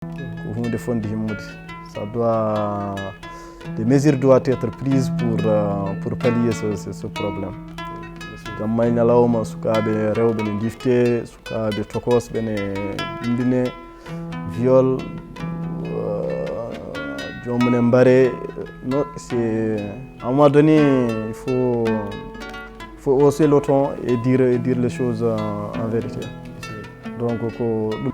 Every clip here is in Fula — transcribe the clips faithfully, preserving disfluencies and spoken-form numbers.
Ko huunde fotnde himmude. Ça doit, des mesures doivent être prises pour, euh, pour pallier ce, ce, ce problème. Jamma e ñalawma, sukaaɓe rewɓe ne ndifte, sukaaɓe tokosɓe ne ɗimɗine, viol, euh, joomum ne mbare. Non, c'est, à un moment donné, il faut, il faut hausser le ton et dire, et dire les choses en, en vérité. Donc, ko ɗum.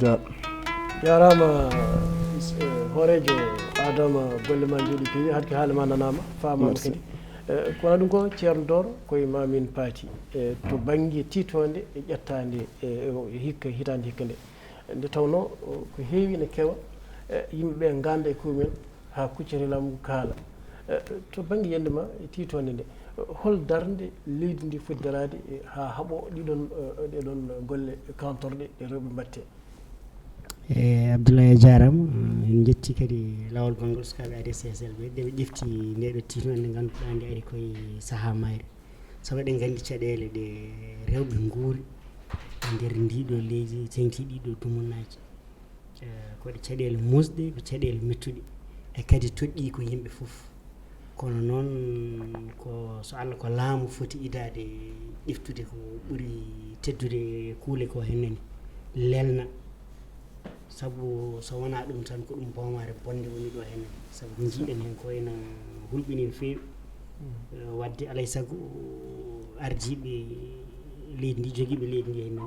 Ja. Jarama, eh, hooreejo Adama, golle ma njooɗi peewi, haɗki haala ma nanama, faamama. Merci. Kadi. Eh, kono ɗum ko Ceerno Dooro, koye ma min paati. Eh, to bannge tiitoonde e ƴettaande, eh, e hikka, hitaande hikka nde. Nde tawnoo, o, ko heewi ene kewa, eh, yimɓe ɓe ngannda e koye mumen haa kuccere laamu ngu kaala. Eh, to bannge yiyannde ma e tiitoonde nde, eh, hol darnde leydi ndi foti daraade, eh, haa haɓoo ɗiɗon, eh, ɗeɗon golle kaantorɗe ɗe rewɓe mbaɗtee? E Abdoulaye, a jaaraama. En njetti kadi laawol gonngol sukaaɓe A D C S L ɓe, nde ɓe ƴefti nde ɗo tiitoonde nde ngannduɗaa nde ari koye sahaa mayre. Sabu eɗen nganndi caɗeele ɗe rewɓe nguuri e nder ndii ɗoo leydi, teŋti ɗii ɗoo dumunnaaji. Eh, ko ɗe caɗeele muusɗe, ko caɗeele mettuɗe, e kadi toɗɗii ko yimɓe fof. Kono noon, ko so Allah, ko laamu foti idaade, ƴeftude ko ɓuri teddude e kuule ko henne ni, lelna. Sabu so wonaa ɗum tan, ko ɗum boomaare bonnde woni ɗo henne. Sabu ko njiiɗen heen ko ena hulɓini no feewi. Eh, waɗde alaa e sago ardiiɓe leydi ndi, jogiiɓe leydi ndi henne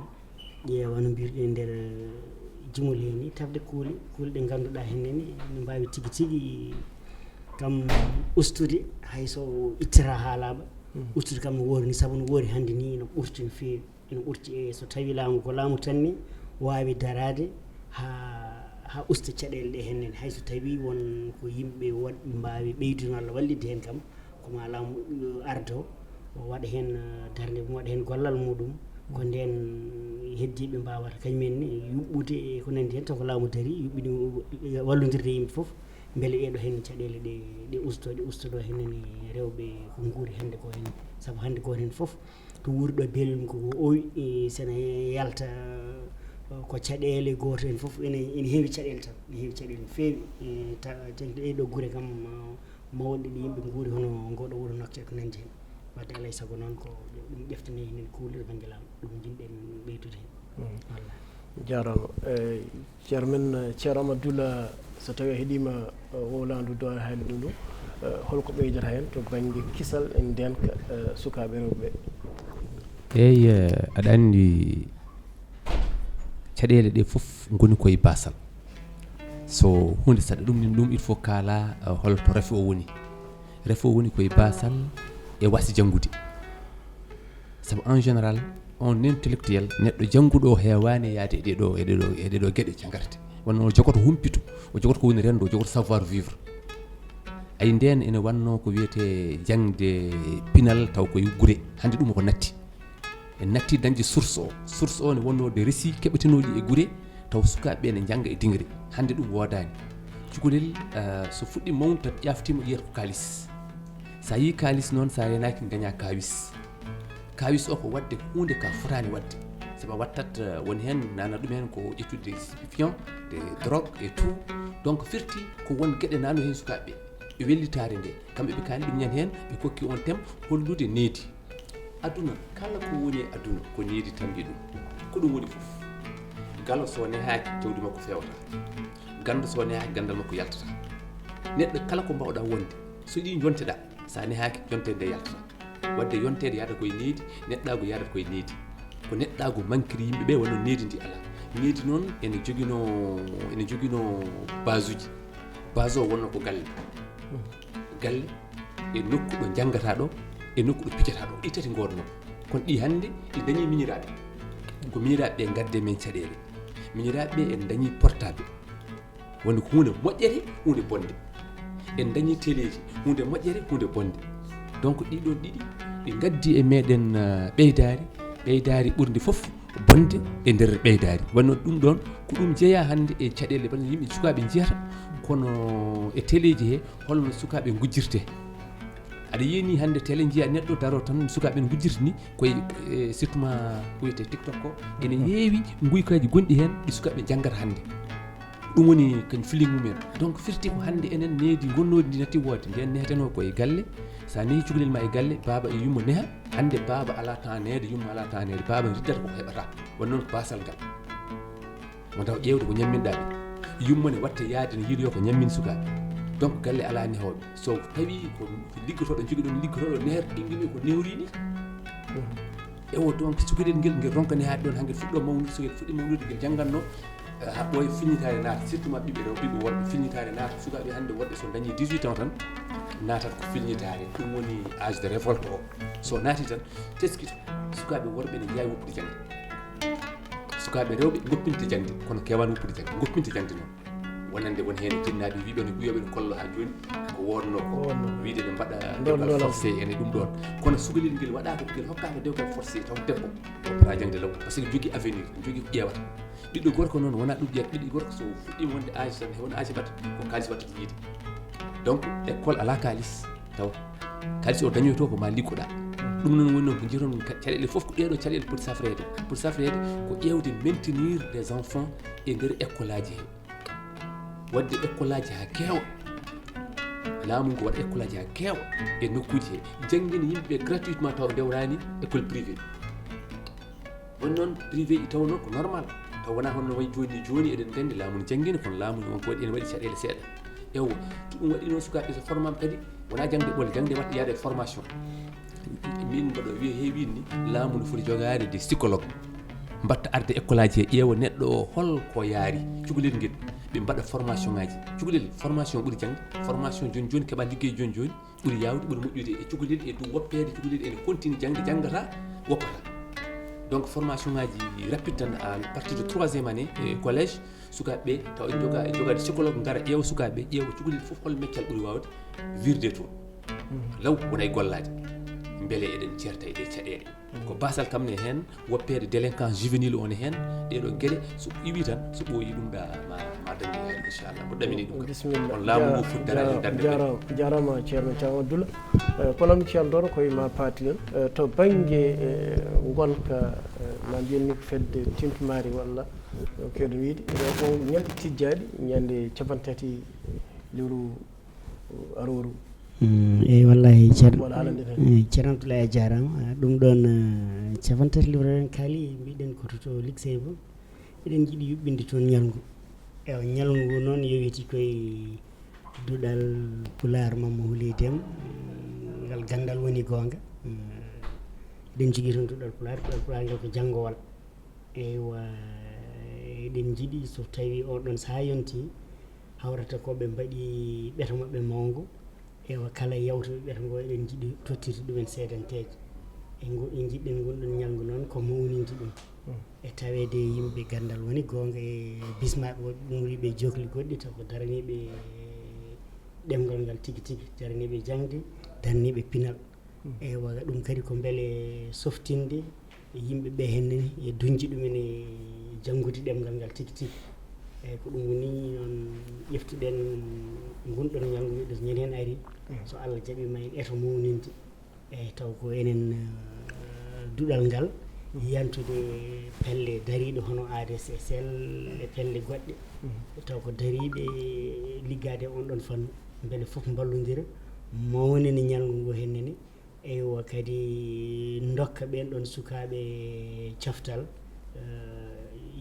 ni, ƴeewa no mbirɗen nder jimol hee ni, tafde kuule, kuule ɗe ngannduɗaa henne ni, no mbaawi tigi tigi kam ustude, hay so ittata haa laaɓa, ustude kam no woori ni, sabu no woori hannde ni, no ɓurti no feewi. Ene ɓurti e so tawii laamu ko laamu tan ni waawi daraade haa, haa usta caɗeele ɗe henne ni. Hay so tawii won ko yimɓe woɗɓe mbaawi ɓeydude walla wallitde heen kam, ko maa laamu ardo, o waɗa heen, eh, darnde mum, waɗa heen gollal muɗum. Ko ndeen heddiiɓe mbaawata kañum en ne yuɓɓude e ko nanndi heen, taw ko laamu darii, yuɓɓini, wallondirde yimɓe fof, mbele ɗee ɗoo heen caɗeele ɗe, ɗe ustoo, ɗe ustodoo heen ne rewɓe ko nguuri hannde ko heen. Sabu hannde gooto heen fof to wuuri ɗo beeli ɗum ko o owi, eh, so ene yalta, eh, ko caɗeele, gooto heen fof ene, ene heewi caɗeele tan, ene heewi caɗeele no feewi. Eh, ta-, te ɗee ɗoo gure kam, eh, mawɗe ɗe yimɓe nguuri hono ngoo ɗoo wuro Nouakchott e ko nanndi heen. Wadde alaa e sago noon ko ɗum ƴeftanee heen kuule to bannge laamu, ɗum njiɗ-ɗen ɓeydude heen. Wallaahi. Jaaraama. Eh, Ceerno men, eh, Ceerno Amadou Dula, so tawii a heɗiima, eh, wowlaandu Duwaa haalii ɗum ɗo, eh, hol ko ɓeydata heen to bannge kisal e ndeenka, eh, sukaaɓe rewɓe ɓee? Eey, eh, aɗa anndi caɗeele ɗe fof ngoni koye baasal. So huunde saɗa ɗum, nin ɗum, il faut kaala, eh, hol to rafi o woni. Rafi o woni koye baasal e waasde janngude. Sabu en général, on intellectuel, neɗɗo jannguɗo o heewaani yaade e ɗee ɗoo, e ɗee ɗoo, e ɗee ɗoo geɗe janngarte. Wonno o jogoto humpito, o jogoto ko woni renndo, o jogoto savoir vivre. Ayi, ndeen ene wannoo ko wiyetee jaŋde pinal taw koye gure. Hannde ɗum ko natti. En natti dañde source o. Source o ne wonnoo des récits keɓetenooɗi e gure, taw sukaaɓe ɓe ne njannga e dingre. Hannde ɗum woodaani. Cukalel, eh, so fuɗɗii mawnude tan ƴaaftiima, yiyata ko kaalis. So a yii kaalis noon, so a reenaaki, dañaa kaawis. Kaawis o ko waɗde huunde ka fotaani waɗde. Sabu a wattat, eh, woni heen nana ɗum heen ko ƴettude stupéfiant, de drogue et tout. Donc firti ko won geɗe nano heen sukaaɓe ɓe. E wellitaare nde, kamɓe ɓe kaani ɗum ñande heen, ɓe kokki on thème hollude needi. Aduna, kala ko woni e aduna, ko needi tampi ɗum. Ko ɗum woni fof. Galo so nehaaki, jawdi makko feewata. Ganndo so nehaaki, ganndal makko yaltata. Neɗɗo kala ko mbawɗa wonde, so ɗi njonteɗa, sa nehaaki, jonte nde yaltata. Wadde yonteede yaada koye needi, neɗɗaagu yaada koye needi. Ko neɗɗaagu mankiri yimɓe ɓe, wonno needi ndi alaa. Needi noon ene joginoo, ene joginoo base uji. Base o wonno ko galle. Galle, e nokku ɗo njanngata ɗo, e nokku ɗo pijata ɗo. Ɗi tati ngoodnoo. Kono ɗi hannde, ɗi dañii miñiraaɓe. Ko miñiraaɓe ɓe ngadde men caɗeele. Miñiraaɓe ɓe en dañii portable. Wonde ko huunde moƴƴere, huunde bonde. En dañii teleeji, huunde moƴƴere, huunde bonde. Donc ɗiɗon ɗiɗi, ɗi ngaddi e meɗen, ah, ɓeydaari, ɓeydaari ɓurndi fof bonde e nder ɓeydaari. Wonno ɗum ɗon, ko ɗum jeyaa hannde e caɗeele, wonno yimɓe sukaaɓe njiyata, kono e teleeji he, holno sukaaɓe ngujjirte. Aɗa yiya ni hannde télé njiya neɗɗo daro tan, sukaaɓe ne ngujjirta ni koye, e, surtout ma ko wiyetee TikTok ko, ene heewi nguykaaji gonɗi heen ɗi sukaaɓe njanngata hannde. Ɗum woni kañ feeling mumen. Donc firti ko hannde enen needi gonnooɗi ndi natti woode, nden nehetenoo ko e galle. So a nehi cukalel ma e galle, baaba e yumma neha. Hannde baaba alaa temps neede, yumma alaa temps neede. Baaba ne riddata ko heɓata. Won noon ko baasal ngal. Mo taw ƴeewde ko ñamminɗaa ɓe. Yumma ne watta yaade ne yiɗoyo ko ñammin sukaaɓe. Donc galle alaa nehooɓe. So tawi ko liggotooɗo jogi ɗon, liggotooɗo nehata ɓinngel mum ko nehori ni. Ewo, donc cukalel ngel, ngel ronka nehaade ɗon, haa ngel fuɗɗoo mawnude. So ngel fuɗɗii mawnude, ngel janngannoo, eh, haa ɓooya filñitaare naata, surtout ma ɓiɓɓe rewɓe, ɓiɓɓe worɓe, filñitaare naata. Sukaaɓe hannde worɓe so dañii dix-huit ans tan, naatat ko filñitaare. Ɗum woni âge de révolte o. So naati tan, teskito, sukaaɓe worɓe ne njaawi woppude jaŋde. Sukaaɓe rewɓe ngoppinte jaŋde, kono keewaani woppude jaŋde, ngoppinte jaŋde noon. Wonande won heen e jinnaaɓe wiiɓe no ɓiyoɓe no kollo haa jooni, ko wonno ko. Ko wonno. Wiide ne mbaɗa Ndon dewgal ndon forcé ene ɗum ɗon. Kono cukalel ngel waɗaaka, ngel hokkaaka dewgal forcé, taw debbo o opéra jaŋde law, parce que jogii avenir, jogii ko ƴeewata. Ɓiɗɗo gorko noon wonaa ɗum ƴeewata. Ɓiɗɗo gorko so fuɗɗiima wonde âge tan, won âge baɗɗo, ko kaalis waɗata yiide. Donc école alaa kaalis taw. Kaalis o dañoyto ko ma liggoɗaa. Ɗum noon woni noon ko njiyaton ka-, caɗeele fof ko ɗeeɗo caɗeele poti safreede. Poti safreede ko ƴeewde maintenir des enfants e nder école aji he. Waɗde école aji haa keewa. Laamu ngu waɗa école aji haa keewa e nokkuuji he. Janngina yimɓe gratuitement taw ndewraani école privée. Woni noon privé i tawno ko normal. Taw wonaa hono no wayi jooni ni, jooni eɗen nganndi laamu ne janngina, kono laamu ne on ko waɗi, ene waɗi caɗeele seeɗa. Ewo, to ɗum waɗi noon sukaaɓe so formaama kadi, wonaa jaŋde ɓolle, jaŋde waɗta yaade formation. Min mboɗo wiya heewii ni, laamu ne foti jogaade de psychologue. Mbaɗta arde école aji he, ƴeewa neɗɗo o hol ko yaari, cukalel ngel, ɓe mbaɗa formation ŋaaji. Cukalel, formation ɓuri jaŋde, formation jooni jooni, keɓa liggey jooni jooni. Ɓuri yaawde, ɓuri moƴƴude e cukalel, e dow woppeede cukalel ene continue jaŋde, janngata, woppata. Donc formation ŋaaji rapide tan à partir de troisième année e collège, sukaaɓe ɓe taw ene joga, e jogaade psychologue, ngara ƴeewa sukaaɓe ɓe, ƴeewa cukalel fof hol meccal ɓuri waawde wirde toon. Law wona e gollaade. Mbele eɗen ceerta e ɗe caɗeele. Ko baasal kam ne heen, woppeede délinquance juvénile o ne heen, ɗee ɗoo geɗe so iwii tan, so ɓooyii ɗum ɗa ma, ma dañde heen, inchallah. Mboɗo ɗamini ɗum kam. Bisimilla. On laamu ngu foti daraade darnde. Jaaraama, jaaraama Ceerno Thiam Abdoul. Eh, ko lamɗo Ceerno Doro ko e ma paati ɗon. Eh, to bannge, eh, ngonka, eh, ma mbiyen ni ko fedde tintumaari walla, eh, keedo wiide, eh, on ñalɗi tijjaaɗi, ñande cappanɗe tati lewru arooru. Mm, eyi, wallahi, Ceer-, wala haalande tan. Eh, Ceerno Abdoulaye, a jaaraama. Ɗum ɗoon, eh, cappanɗe tati lewru en kaali, mbiɗen ko to, to Luxembourg. Eɗen njiɗi yuɓɓinde toon ñalngu. Ewa, ñalngu ngu noon yowiti koye duɗal Pulaar Mamma Houleye Déme, mm, ngal ganndal woni goonga. Mm, eɗen njogii toon duɗal Pulaar, duɗal Pulaar ngal ko janngowal. Eywa, eɗen njiɗi so tawii oon ɗoon sahaa yontii, hawrata ko ɓe mbaɗi ɓeto maɓɓe mawngo. Eywa, kala yawtuɓe ɓeto ngo eɗen njiɗi tottirde ɗumen seedanteeje. E ngo, e njiɗɗen ngun ɗon ñalngu noon ko mawninde ɗum. Mm. E taweede yimɓe ganndal woni goonga e bismaaɓe woɓɓe umoriiɓe e jokli goɗɗi, taw ko daraniiɓe ɗemngal ngal tigi tigi, daraniiɓe jaŋde, daraniiɓe pinal. Mm. Eywa, ɗum kadi ko mbele softinde yimɓe ɓe henne e duñde ɗumen e janngude ɗemngal ngal tigi tigi. Eyyi, ko ɗum woni noon ƴeftuɗen ngun ɗon ñalngu, mbiɗo ñande heen ari, mm, so Allah jaɓiima en eto mawninde. Eyyi, taw ko enen, eh, duɗal ngal, mm, yantude pelle dariiɗe hono A D S S L e pelle goɗɗe. Mm. Taw ko dariiɓe liggaade e on ɗon fannu, mbele fof mballondira, mawnina ñalngu ngu henne ne. Eywa, kadi ndokka ɓeen ɗoon sukaaɓe coftal, eh,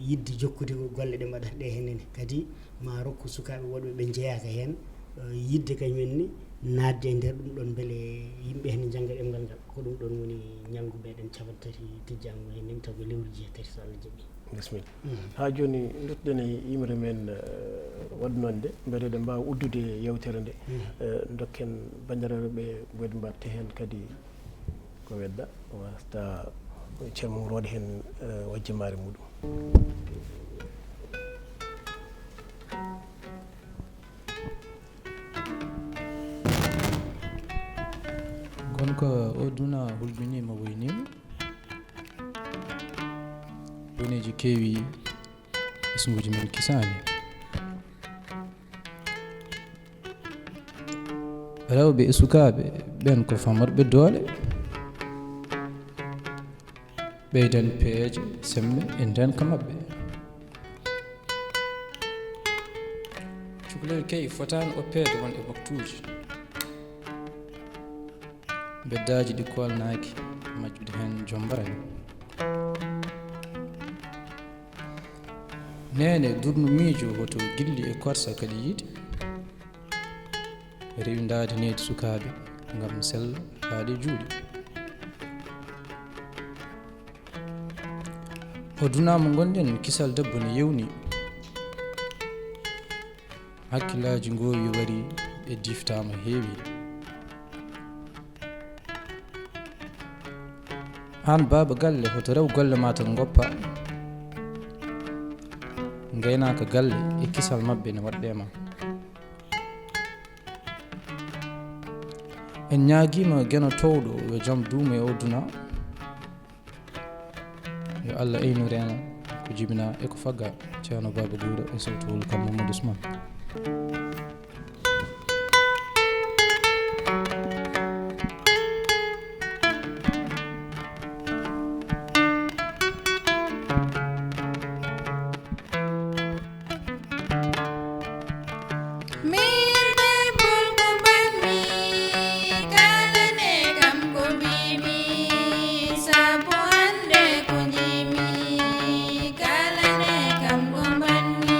yiɗde jokkude golle ɗe mbaɗata ɗe henne ne. Kadi ma rokku sukaaɓe woɗɓe ɓe njeyaaka heen, eh, yiɗde kañum en ne naatde e nder ɗum ɗoon, mbele yimɓe heen njannga ɗemngal ngal. Ko ɗum ɗoon woni ñalngu meɗen cappanɗe tati tijjaangu henne ne, taw ko lewru jeetati so Allah jaɓi. Bisimilla. Mm. Haa jooni, ndutɗen e yimre men, eh, waɗnonde, mbele eɗen mbaawa uddude yewtere nde. Mm. Eh, ndokken banndiraaɓe ɓe, mboɗo mbaɗte heen kadi ko wedda, wasta Ceerno mum rooɗe heen, eh, wajjimaare muɗum. Ngonka o duna hulɓiniima, woyniima. Boneeji keewi, ɓesnguuji men kisaani. Rewɓe e sukaaɓe ɓen ko famorɓe doole. Ɓeyden peeje, semme e ndeenka maɓɓe. Cukalel key fotaani oppeede won e waktuuji. Mbeddaaji ɗi koolnaaki, majjude heen jombaani. Neene durnu miijo hoto gilli e korsa kadi yiide. Rewindaade needi sukaaɓe ngam sella haa ɗe juuɗe. O dunaa mo ngonɗen kisal debbo ne yewni. Hakkillaaji ngoowi wari e diftaama heewi. Aan baaba galle hoto rew golle ma tan ngoppa. Ngaynaaka galle e kisal maɓɓe ne waɗɗee ma. En ñaagiima Geno toowɗo yo jam duumo e o duna. Yo Allah eynu reena ko jibinaa e ko faggaa. Ceerno Baaba Guuro e sowtowol kam Mamadou Ousmane. Min debol ko mbanmi, kalane kam ko mbimi, sabu hande ko njimi, kalane kam ko mbanmi.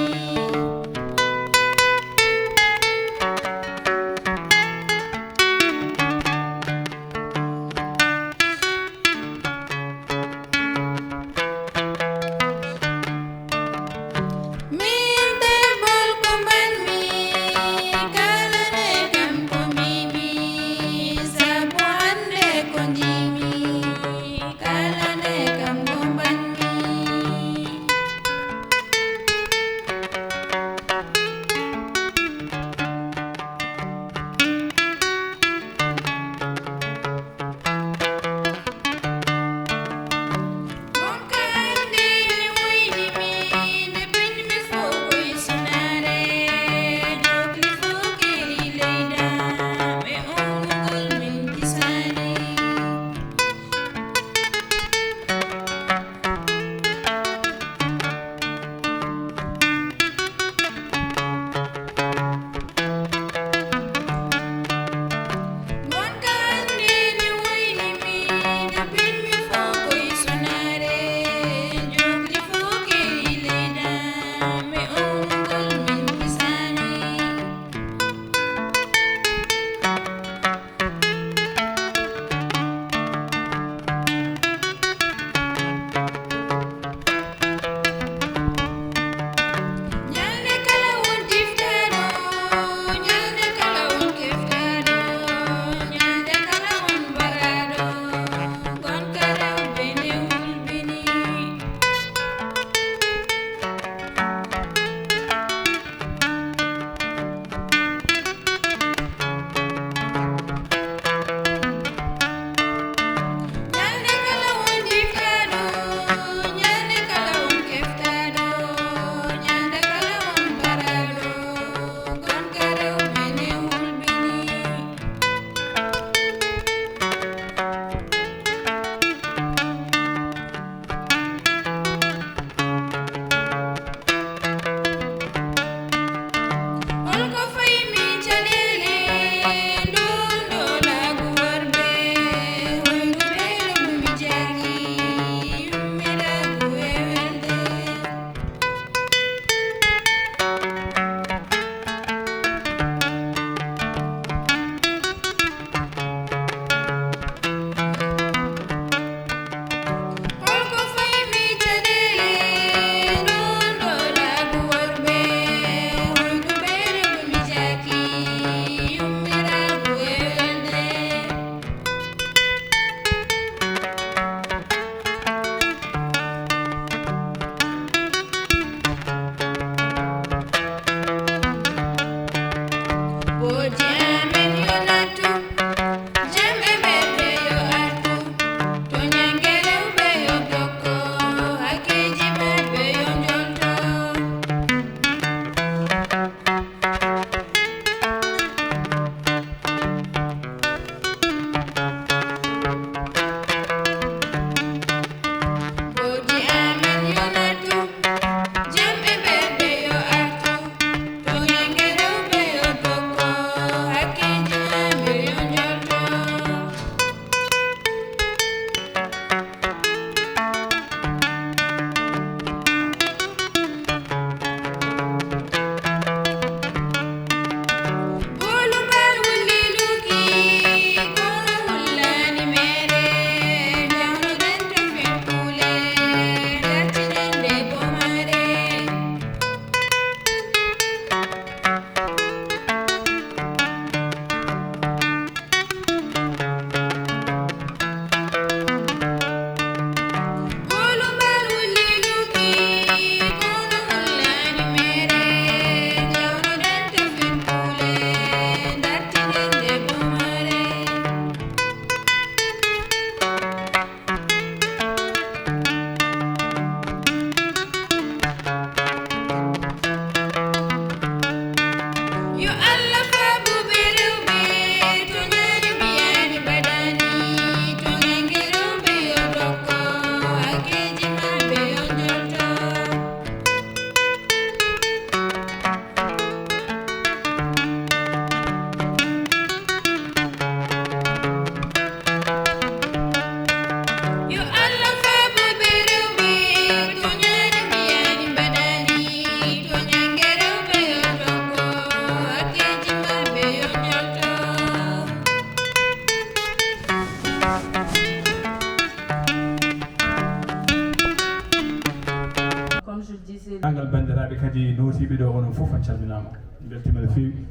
Nootiiɓe ɗo, onon fof on calminaama, mbeltiima no feewi.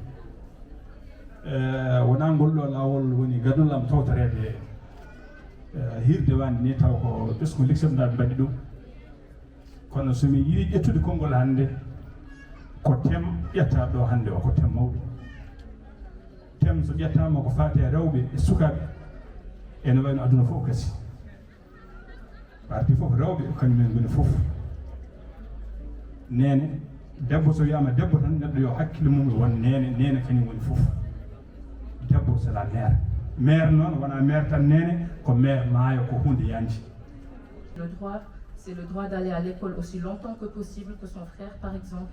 Eh, wonaa ngol ɗo laawol woni gadol am tawtoreede, eh, hiirde wande ni, taw ko ɓesngu Luxembourg mbaɗi ɗum. Kono so mi yiɗi ƴettude konngol hannde, ko thème ƴettaɗo hannde o, ko thème mawɗo. Thème so ƴettaama ko faati e rewɓe e sukaaɓe, ene wayno aduna fof kasi. Parti fof rewɓe, kañum en ngoni fof. Neene, debbo so wiyaama debbo tan, neɗɗo yo hakkille mum e won neene, neene kañum woni fof. Debbo c'est la mère. Mère noon wonaa mère tan neene, ko mère maayo, ko huunde yandi. Le droit, c'est le droit d'aller à l'école aussi longtemps que possible que son frère, par exemple.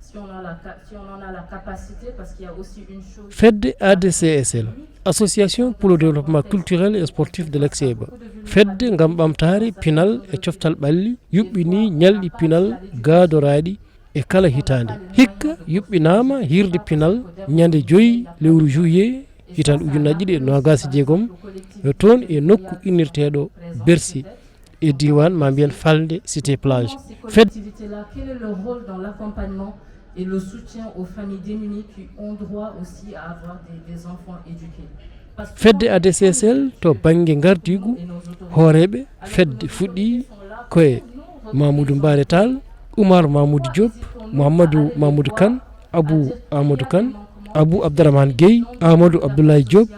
Si on a la ca-, si on en a la capacité, parce qu'il y a aussi une chose. Fedde A D C S L, Association pour le Développement Culturel et Sportif de Lexeba, fedde ngam ɓamtaare pinal e coftal ɓalli, yuɓɓini ñalɗi pinal gaadoraaɗi e kala hitaande. Hikka yuɓɓinaama hiirde pinal ñande joyi lewru juillet hitaande ujunnaji ɗiɗi e noogaas e jeegom, toon e nokku innirteeɗo Bercy e diiwaan, ma mbiyen, Falnde, Cité Plage. Fed- Collectivité-là, quel est leur rôle dans l'accompagnement et le soutien aux familles démunies qui ont droit aussi à avoir des, des enfants éduqués? Parce que fedde A D C S L to bannge ngardiigu, hooreeɓe fedde fuɗɗii ko e Mamoudou Mbaare Tall, Oumar Mamoudou Diop, Mouhamadou Mamoudou Kane, Abou Amadou Kane, Abou Abdourahmane Gueye, Amadou Abdoulaye Diop,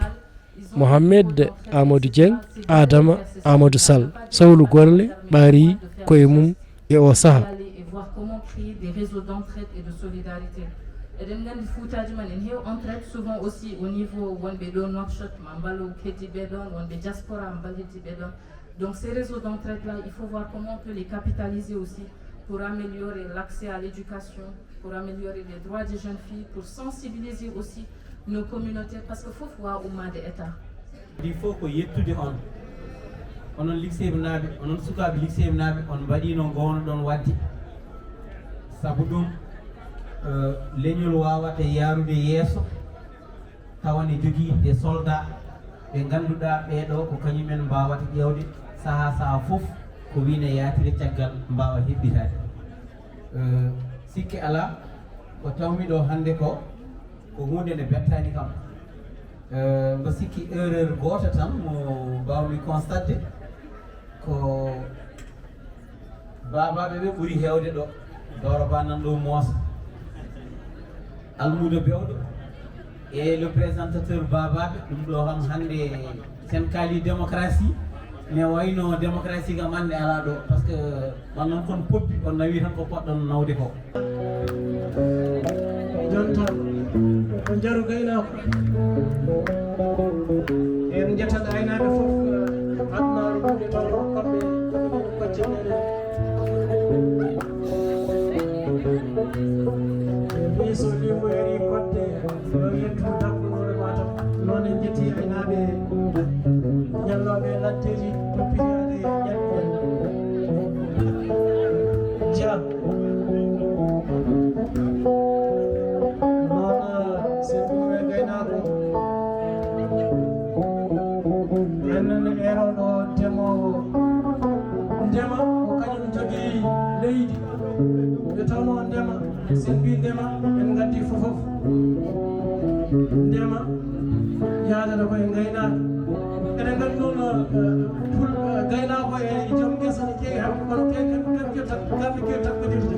Mohamed Amadou Dieng, Adama Amadou Sall. Sawlu golle ɓaari koye mum e o saha. Aller et voir comment créer des réseaux d'entraide et de solidarité. Eɗen nganndi Fuutaaji men ene heewi entraide, souvent aussi au niveau wonɓe ɗo Nouakchott, ma mballu heddiiɓe ɗon, wonɓe diaspora, ma mballu heddiiɓe ɗon. Donc ces réseaux d'entraide-là, il faut voir comment on peut les capitaliser aussi pour améliorer l'accès à l'éducation, pour améliorer les droits des jeunes filles, pour sensibiliser aussi nos communautés, parce que fof waawa ummaade état. Ɗi fof ko yettude on. Onon Lixeebnaaɓe, onon sukaaɓe Lixeebnaaɓe, on mbaɗiino ngowno-ɗon waɗde. Sabu ɗum, eh, leñol waawata yaarude yeeso tawa ne jogii des soldats ɓe ngannduɗaa ɓee ɗoo ko kañum en mbaawata ƴeewde sahaa sahaa fof ko wiyne yaatire caggal mbaawa heɓɓitaade. Eh, sikke alaa, ko tawmi ɗoo hannde ko, ko huunde nde bettaani kam. Eh, mbo sikki erreur gooto tan mo mbaawmi constaté ko baabaaɓe ɓe ɓuri heewde ɗo. Dooro Ba nan ɗo moosa. Almuudo Bewɗo e le présentateur baabaaɓe, ɗum ɗo kam hannde sen kaali démocratie, ne wayno démocratie kam hannde alaa ɗo, parce que man noon kon poppi, on nawi tan ko poɗɗon nawde ko. Jonta, on jaru gaynaako. En njettat aynaaɓe fof, eh, adunaaru ɗuuɗe taw kamɓe, kamɓe kocce meɗen. Ɓe mbi so limo eri kodde, yo yettu dakkunore Matam. Noon en njetti aynaaɓe ñallooɓe laddeeji toppitiyaade e ñalɗi. Dia. Noon, sen ɗum e gaynaako. En nani eroɗo demoowo. Ndema ko kañum jogii leydi. Nde tawnoo ndema, sen mbii ndema, en ngaddi fof fof. Ndema yaadata ko e ngaynaaka. Eɗen nganndi noon, eh, pul-, eh, gaynaako e joom ngesa ne keewi, kono ke-, ke-, ke-, ke-, kamɓe keewi takkodirde.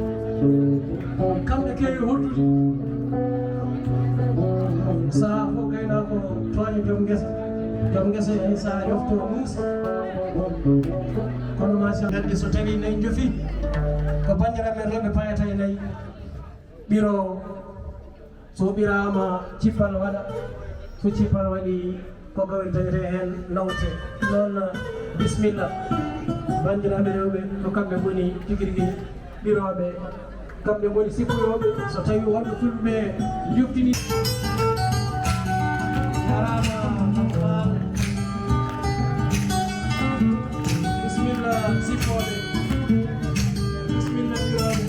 Kamɓe keewi hoddude. Sahaa fof gaynaako tooña joom ngesa. Joom ngesa e sahaa yofto muusa. Kono machallah, so tawi nayi njofi, ko banndiraaɓe rewɓe payata e nayi. Ɓiro, so ɓiraama cippal waɗa, so cippal waɗi ko gawri tawete heen nawte. Noon, bisimilla. Banndiraaɓe rewɓe, ko kamɓe ngoni tigi rigi ɓirooɓe. Kamɓe ngoni sikkoyooɓe, so tawi wonɓe fulɓe njoftini. Jarama. Bisimilla, sippooɓe. Bisimilla, ɓirooɓe.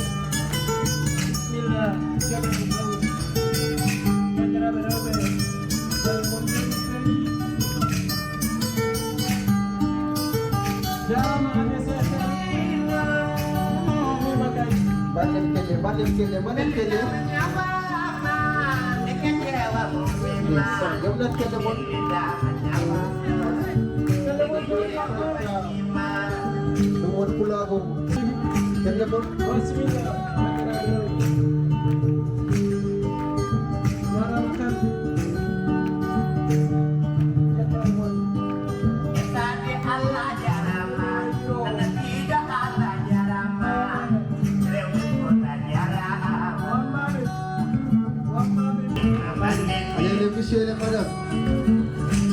Bisimilla, jogaɓe jawdi. Banndiraaɓe rewɓe, bal mon jawdi kadi. Jarama, A D C S. Mbaɗen kelle, mbaɗen Kelle, mbaɗen kelle. Ndeysaan, jom nan kelle mon. Kelle mon, ɗum woni pulaagu. Kelle mon. Bismillah. Jarama kan. Yettaade Allah jarama. Nana tiiga Allah jarama. Rewɓe fota jarama. Allez, les messieurs et les madames.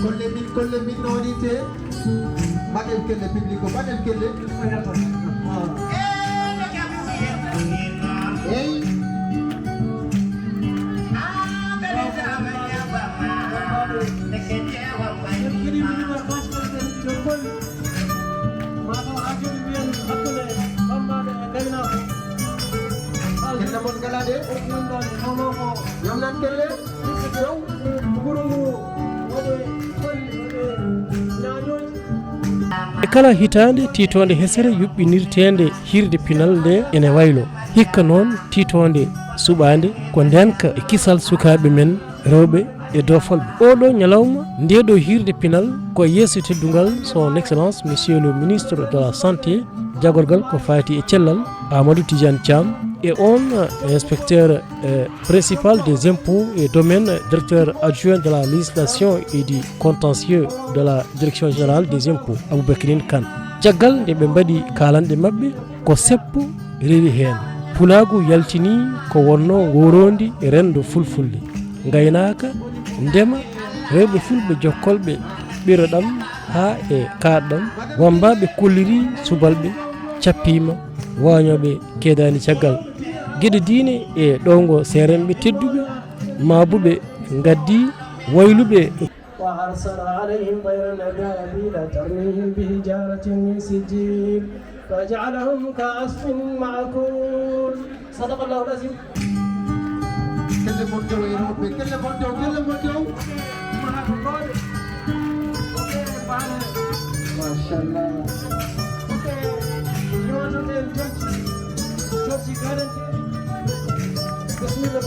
Kolle min, kolle min, no woni te? Mbaɗen kelle, public o, mbaɗen kelle. Eyi. Kelle mon gala de. Yom nan kelle. Dow. Nguru ngu. Waɗe. Waɗe. Ñaañooji. E kala hitaande, tiitoonde hesere yuɓɓinirteende hiirde pinal nde ene waylo. Hikka noon, tiitoonde suɓaande ko ndeenka e kisal sukaaɓe men rewɓe e doofolɓe. Ooɗoo ñalawma, ndeeɗoo hiirde pinal ko e yeeso teddungal Son Excellence Monsieur le Ministre de la Santé, jagorgal ko faati e cellal, Amadou Tidiane Thiam, e oon, eh, inspecteur, eh, principal des impôts et domaines, directeur adjoint de la législation et du contentieux de la direction générale des impôts, Aboubacrine Kane. Caggal nde ɓe mbaɗi kaalanɗe maɓɓe, ko seppo rewi heen. Pulaagu yaltinii ko wonnoo ngooroondi renndo fulfulde, ngaynaaka, ndema, rewɓe fulɓe jokkolɓe ɓiroɗam haa e kaaɗɗam, wammbaaɓe kollirii subalɓe, cappiima, waañooɓe keedaani caggal. Geɗe diine e ɗowngo seeremɓe tedduɓe, maabuɓe ngaddii, wayluɓe. وأرسل عليهم طيرا أبابيل ترميهم بحجارة من سجيل فجعلهم كعصف مأكول. صدق الله العظيم. Kelle mon dow e rewɓe, kelle mon dow, kelle mon dow. Machallah. Bismillah.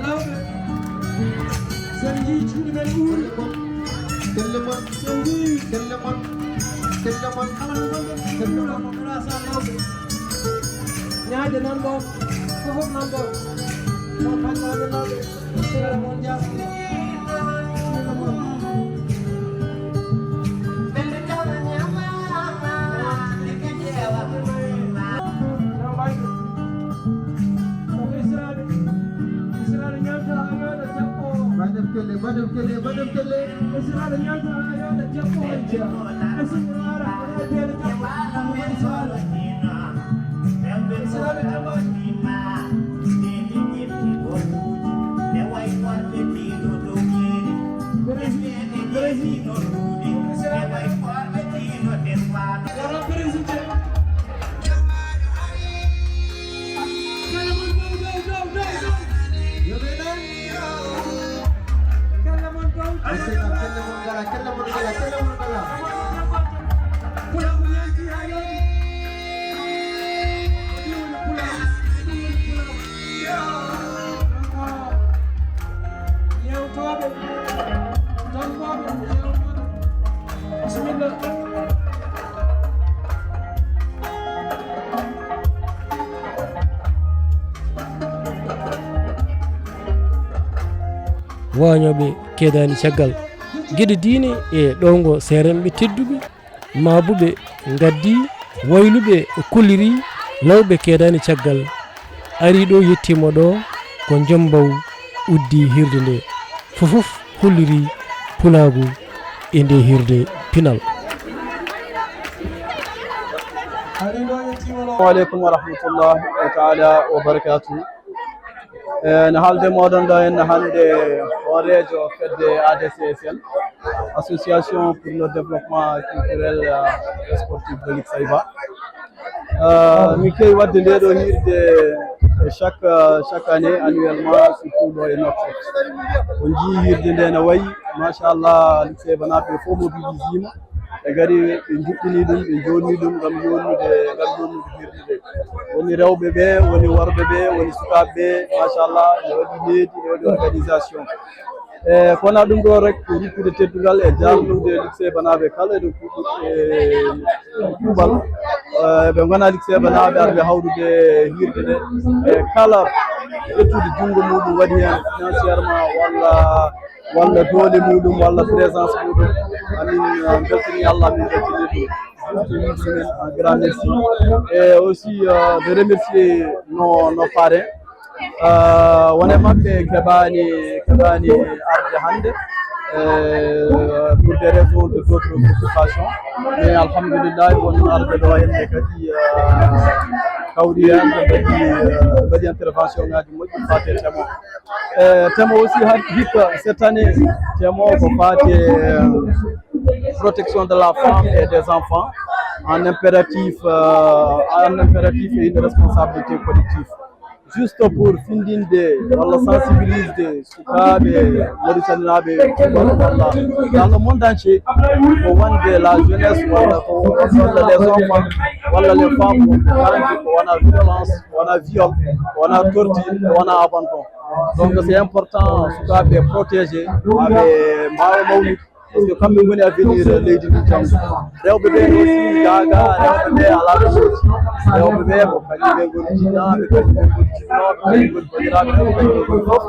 Lawɓe, so en njii cuuɗi men uuri. Kelle mon, so en njii kelle mon, kelle mon, kala no ngonɗon, kelle mon. Lawɓe. Ñaade nan ɗon, fof nan ɗon. Ɗo banndiraaɓe lawɓe. Sera mon jaasno. Sera mon. Madame Kelle, Madame Kelle, Madame Kelle. Waañooɓe keedaani caggal. Geɗe diine e ɗowngo seeremɓe tedduɓe, maabuɓe ngaddii, wayluɓe kolliri, lawɓe keedaani caggal. Arii ɗo, yettiima ɗo, ko Jommbaw uddii hiirde nde. Fof fof holliri pulaagu e nde hiirde pinal. Arii ɗo, yettiima ɗo, Assalamu aleykum wa rahmatullahi taala wa barakatuh. Eh, no haalde mooɗon ɗo henna hannde, hooreejo fedde A D C S L, Association pour le Développement Culturel, euh, et Sportif de Luxaiba. Euh, min keewi waɗde nde ɗo hiirde chaque, euh, chaque année, annuellement, surtout ɗo e Nouakchott. On njii hiirde nde no wayi, machallah, Luxaiba naaɓe fof mobilisima. Ɓe ngari, ɓe njuɓɓini ɗum, ɓe joɗni ɗum ngam yonnude, ngam yonnude hirde nde. Woni rewɓe ɓe, woni worɓe ɓe, woni sukaaɓe ɓe, machallah, ɓe waɗi needi, ɓe waɗi organisation. E kono ɗum ɗo rek ko ruttude teddungal e jarnude Luxaiba naaɓe kala e ɗo kuuɓal. E, ɓe ngona Luxaiba naaɓe arɓe hawrude hirde nde. E kala ƴettude junngo muɗum waɗi heen financièrement walla walla doole muɗum, walla présence muɗum. Amin, uh, beltini Allah, min beltini ɗum. Min, uh, grand merci. Et aussi, uh, de remercier nos, nos parrains. Uh, wone maɓɓe keɓani, keɓani arde hannde, uh, pour des raisons de d'autres occupations. Mais alhamdulillah, won arde ɗo hannde kadi, uh, kawri hannde kadi, uh, mbaɗi intervention ngaji moƴƴi fate temo. Euh, thème aussi ha- hikka cette année, thème o ko faati, euh, protection de la femme et des enfants en impératif, euh, en impératif et une responsabilité collective. Juste pour findinde walla sensibiliser sukaaɓe Mauritanienaaɓe walla dans le monde entier, ko wonde la jeunesse walla ko wonde les enfants walla les femmes ko wona violence, wona viol, wona torture, wona abandon. Donc c'est important sukaaɓe protégé, haa ɓe mbaawa mawnude. Parce que kamɓe ngoni avenir leydi ndi janngo. Rewɓe ɓe aussi gaaga, rewɓe ɓe alaa ɓe ngoti. Rewɓe ɓe ko kañum ɓe ngoni jinnaaɓe, kañum ɓe ngoni jinnooɓe, kañum ngoni banndiraaɓe rewɓe, kañum ɓe ngoni fof.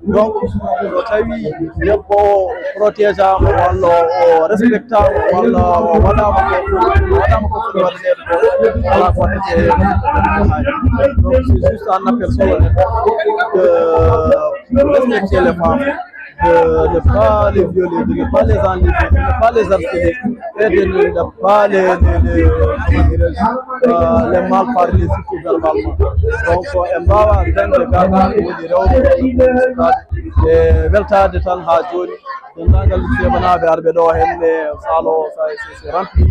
Donc so tawi debbo o protégeama walla o respectama walla o waɗama ko, o waɗama ko foti waɗaneede ko, alaa ko waɗete. Donc c'est juste un appel solennel de respecter les femmes, de ne pas les violer, de ne pas les enlever, de ne pas les harceler et de ne pas les, les, les, comment dirais-je, euh, les malparler, surtout verbalement. Donc en mbaawa dañde gaaga ko woni rewɓe e weltaade tan haa jooni. Denndaangal Luxaibanaaɓe arɓe ɗo henne, salle o, ça, c'est, c'est rempli.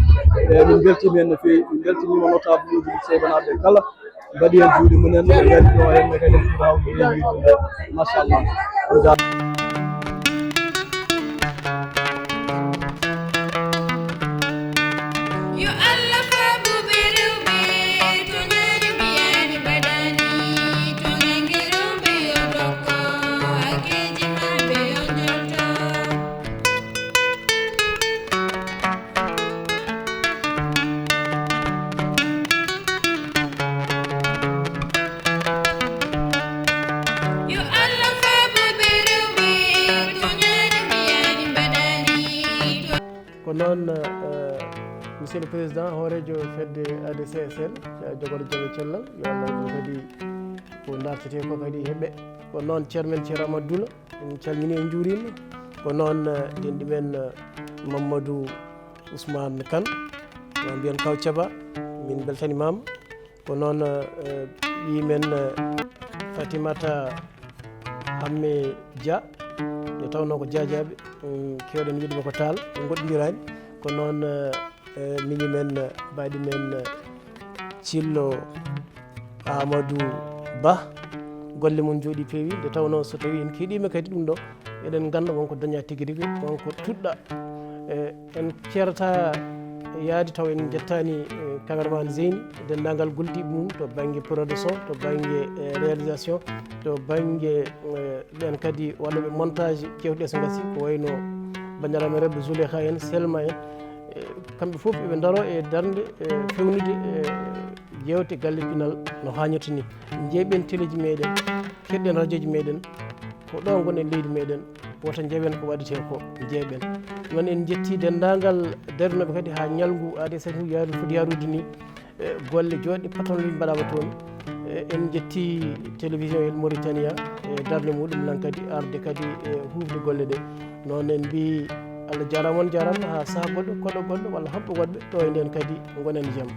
E min mbeltiima heen no feewi, min mbeltiniima notable uji Luxaibanaaɓe kala. Mbaɗi heen juuɗe mumen, ɓe ngari ɗo henne kadi, machallah. On jaaraama. Yo Allah faabu ɓe rewɓe, to ñaari mbiyaani mbaɗaani, to ñannge rewɓe yo dokko, hakkeeji maɓɓe yo njolto. Yo Allah faabu ɓe rewɓe, to ñaari mbiyaani mbaɗaani, to Ko noon, eh, Monsieur le Président, hooreejo fedde A D C S L, eh, jogorde jam e cellal, yo Allah waɗ ɗum kadi ko dartetee ko kadi heɓe. Ko noon, Ceerno men Ceerno Amadou Dula, en calminii, en njuuriima. Ko noon, eh, denɗi men, eh, Mamadou Ousmane Kane, ma mbiyen Kaw Caba, min mbeltanimaama. Ko noon, eh, ɓiy men, eh, Fatimata Hamme Dia, nde tawnoo ko Diadiaɓe, mm, keewɗen wiide mo ko Taal, en ngoɗɗondiraani. Ko noon, eh, eh, miñi men, eh, baaɗi men, eh, Cillo Amadou Ba, golle mum njooɗii, peewi, nde tawnoo so tawii en keɗiima kadi ɗum ɗo, eɗen ngannda won ko dañaa tigi rigi, won ko tuɗɗaa. Eh, en ceerataa yahde taw en njettaani, eh, cameraman Zeyni, e denndaangal gollidiiɓe mum to bannge production, to bannge, eh, réalisation, to bannge, eh, ɓeen kadi waɗooɓe montage, jewte ɗe so ngasii, ko wayno banndiraaɓe rewɓe Zuleyha en, Selma en, eh, kamɓe fof eɓe ndaroo e darnde, eh, feewnude, eh, jeewte galle pinal no haanirta ni. Njeeɓen teleji meeɗen, keɗɗen rajooji meeɗen, ko ɗo ngonɗen leydi meeɗen, wota njeeɓen ko waɗetee ko, njeeɓen. Noon en njettii denndaangal darnooɓe kadi haa ñalngu aade sahi yaaru foti yaarude ni, e golle joɗɗe patron liñ mbaɗaama toon. E en njettii télévision El Mauritania e darnde muɗum lan kadi arde kadi e huufde golle ɗe. Noon en mbii Allah jaaraama, on jaaraama, haa saha goɗɗo, koɗo goɗɗo walla haɓɓo goɗɓe ɗo e ndeen kadi ngonen jam.